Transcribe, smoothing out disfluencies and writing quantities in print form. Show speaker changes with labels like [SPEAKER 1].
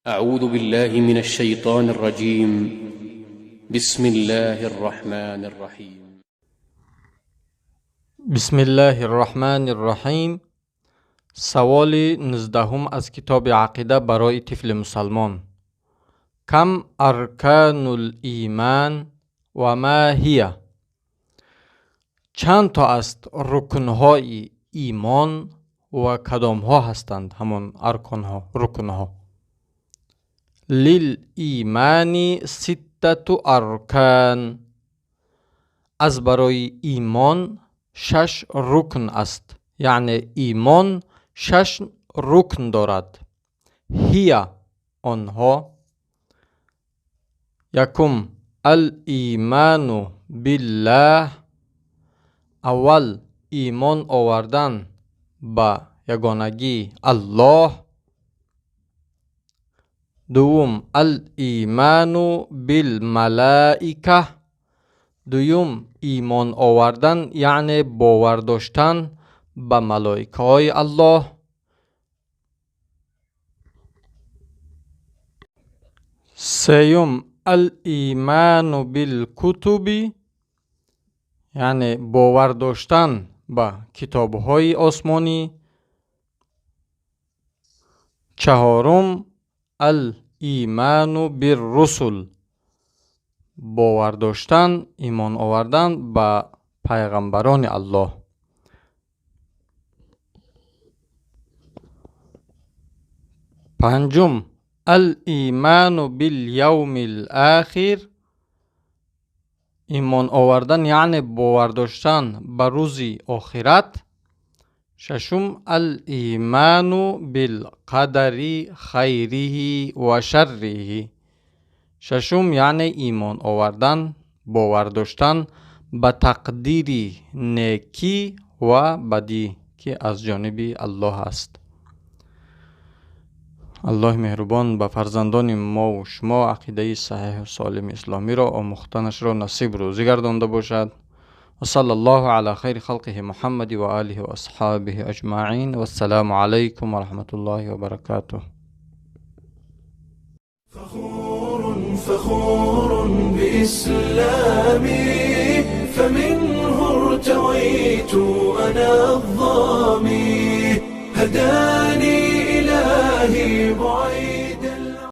[SPEAKER 1] أعوذ بالله من الشيطان الرجيم. بسم الله الرحمن الرحيم.
[SPEAKER 2] Бисмиллаҳи рраҳмани рраҳим. Саволи 19-ум аз китоби «Ақида барои тифли мусалмон». Кам арканул иман ва ма ҳия? Чанд то аст рукнҳои имон ва кадомҳо ҳастанд ҳамон арконҳо, рукнҳо? Лил имани ситтату аркан. Аз барои имон шаш рукн аст, яъне имон шаш рукн дорад. Ҳия, онҳо: якум, ал-иману биллаҳ, аввал имон овардан ба ягонагии Аллоҳ. Дуввум, ал-иману билмалоика, дуюм имон овардан, яъне бовар доштан ба малоикаҳои Аллоҳ. Сеюм, ал-иману билкутуби, яъне бовар доштан ба китобҳои осмонӣ. Чаҳорум, ал-иману биррусул, бовар доштан, имон овардан ба пайғамбарони Аллоҳ. Панҷум, ал-иману билявмил охир, имон овардан, яъне бовар доштан ба рӯзи охират. Шашум, ал-иману билқадари хайриҳи ва шарриҳи. Шашум, яъне имон овардан, бовар доштан ба тақдири некӣ ва бадӣ, ки аз ҷониби Аллоҳ аст. Аллоҳи меҳрубон ба фарзандони мову шумо ақидаи саҳеҳу солими исломиро омӯхтанашро насиб рӯзӣ гардонда бошад. وصلى الله على خير خلقه محمد وآله وأصحابه أجمعين، والسلام عليكم ورحمة الله وبركاته.
[SPEAKER 3] فخور فخور بإسلامي، فمنه ارتويت أنا الظالم.